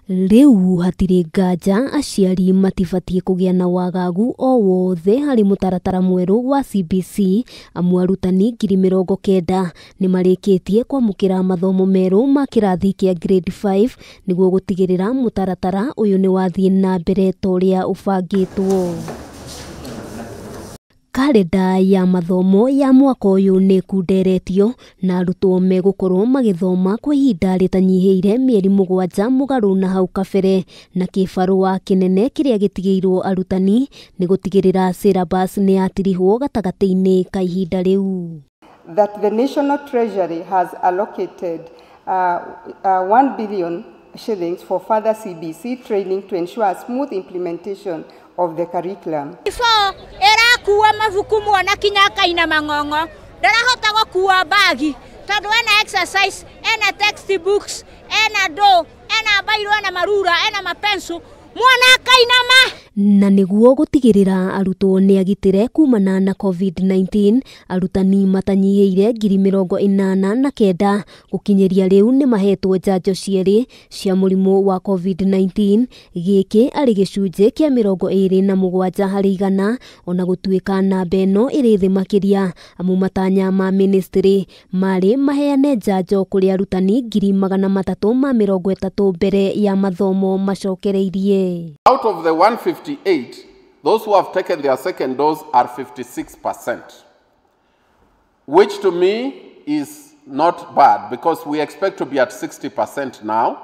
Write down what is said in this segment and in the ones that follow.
Rĩu hatirĩ nganja aciari matibatiĩ kũgĩa na wagagu o wothe harĩ mũtaratara mwerũ wa CBC amu arutani 90,000 nĩmarĩkĩtie kwamũkĩra mathomo merũ ma kĩrathi kĩa grade 5 nĩguo gũtigĩrĩra mũtaratara ũyũ nĩwathiĩ na mbere ta ũrĩa ũbangĩtwo. Karenda ya mathomo ya mwaka ũyũ nĩ ĩkunderetio na arutwo megũkorwo magĩthoma kwa ihinda rĩtanyihĩire mĩeri 7 mũgarũ na hau kabere, na kĩbarũa kĩnene kĩrĩa gĩtigĩirwo arutani nĩ gũtigĩrĩra syllabus nĩ yatirihwo gatagatĩ-inĩ ka ihinda rĩu. That the National Treasury has allocated 1 billion shillings for further CBC training to ensure smooth implementation of the curriculum. Erakuwa mabuku mwana kinya akaina mang'ong'o, ndarahota gũkua bagi tondu ena exercise, ena textbooks, ena do, ena bairo, ena marura, ena mapensu, mwana akainama. Na nĩguo gũtigĩrĩra arutwo nĩ agitĩre kumana na COVID-19, arutani matanyihĩire 89,000 gũkinyĩria rĩu nĩ mahetwo njanjo cierĩ cia mũrimũ wa COVID-19, gĩkĩ arĩ gĩcunjĩ kĩa 27 harĩ igana, ona gũtuĩka namba ĩno ĩrĩ thĩ makĩria amu matanya ma ministry marĩ maheane njanjo kũrĩ arutani 330,000 mbere ya mathomo macokereirie. Out of the 158, those who have taken their second dose are 56%, which to me is not bad because we expect to be at 60% now.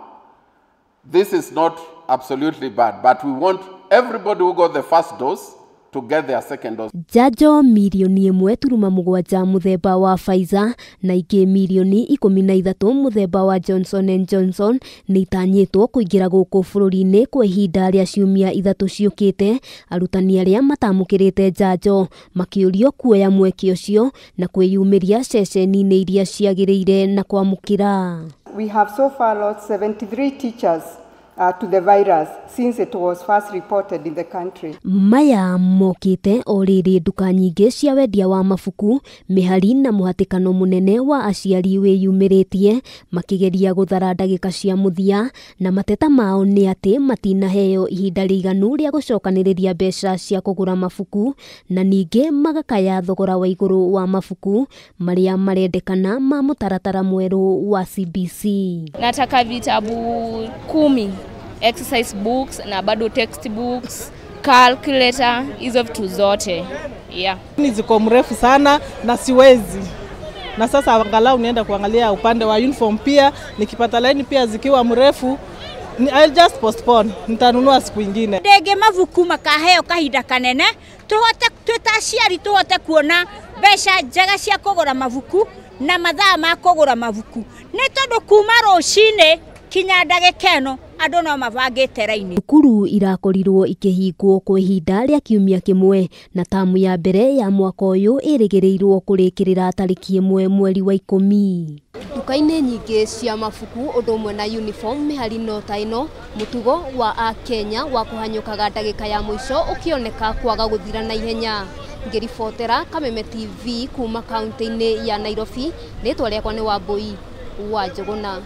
This is not absolutely bad, but we want everybody who got the first dose to get their second dose. Njanjo mirioni 1.7 mũthemba wa Pfizer na ingĩ mirioni 13 mũthemba wa Johnson & Johnson nĩ itanyĩtwo kũingĩra gũkũ bũrũri-inĩ kwa ihinda rĩa ciumia 3 ciũkĩte. Arutani arĩa matamũkĩrĩte njanjo makĩũrio kuoya mweke ũcio na kwĩyumĩria ceceni-inĩ iria ciagĩrĩire na kwamũkĩra. We have so far lost 73 teachers to the virus since it was first reported in the country. Maya mokite o rĩrĩ nduka nyingĩ cia wendia wa mabuku mĩhari na mũhatĩkano mũnene wa aciari wĩyumĩrĩtie makĩgeria gũthara ndagĩka cia mũthia, na mateta mao nĩ atĩ matinaheo ihinda rĩiganu rĩa gũcokanĩrĩria mbeca cia kũgũra mabuku, na ningĩ magakaya thogora wa igũrũ wa mabuku marĩa marendekana ma mũtaratara mwerũ wa CBC. Nataka vitabu 10, exercise books na bado textbooks, calculator, hizo vitu zote. Yeah. Ni ziko mrefu sana na siwezi. Na sasa angalau nienda kuangalia upande wa uniform pia, nikipata line pia zikiwa mrefu, I'll just postpone, nitanunua siku nyingine. Ndege mabuku makaheo kahinda kanene, tuhote twitaciari tuhote kuona mbeca njega cia kugura mabuku na mathaa ma kugura mabuku. Nĩ tondu kuma rũcinĩ kinya ndagĩka ĩno andũ no mabangĩte raini. Thukuru irakorirwo ikĩhingwo kwa ihinda rĩa kiumia kĩmwe, na tamu ya mbere ya mwaka ũyũ ĩrĩgĩrĩirwo kũrĩkĩrĩra tarĩki 1 mweri wa 10. Nduka-inĩ nyingĩ cia mabuku ũndũ ũmwe na uniform mĩhari no ta ĩno, mũtugo wa Akenya wa kũhanyũkaga ndagĩka ya mũico ũkĩoneka kwaga gũthira na ihenya. Ngĩribotera Kameme TV kuma kaunti-inĩ ya Nairobi, rĩtwa rĩakwa nĩ Wambui wa Njũgũna.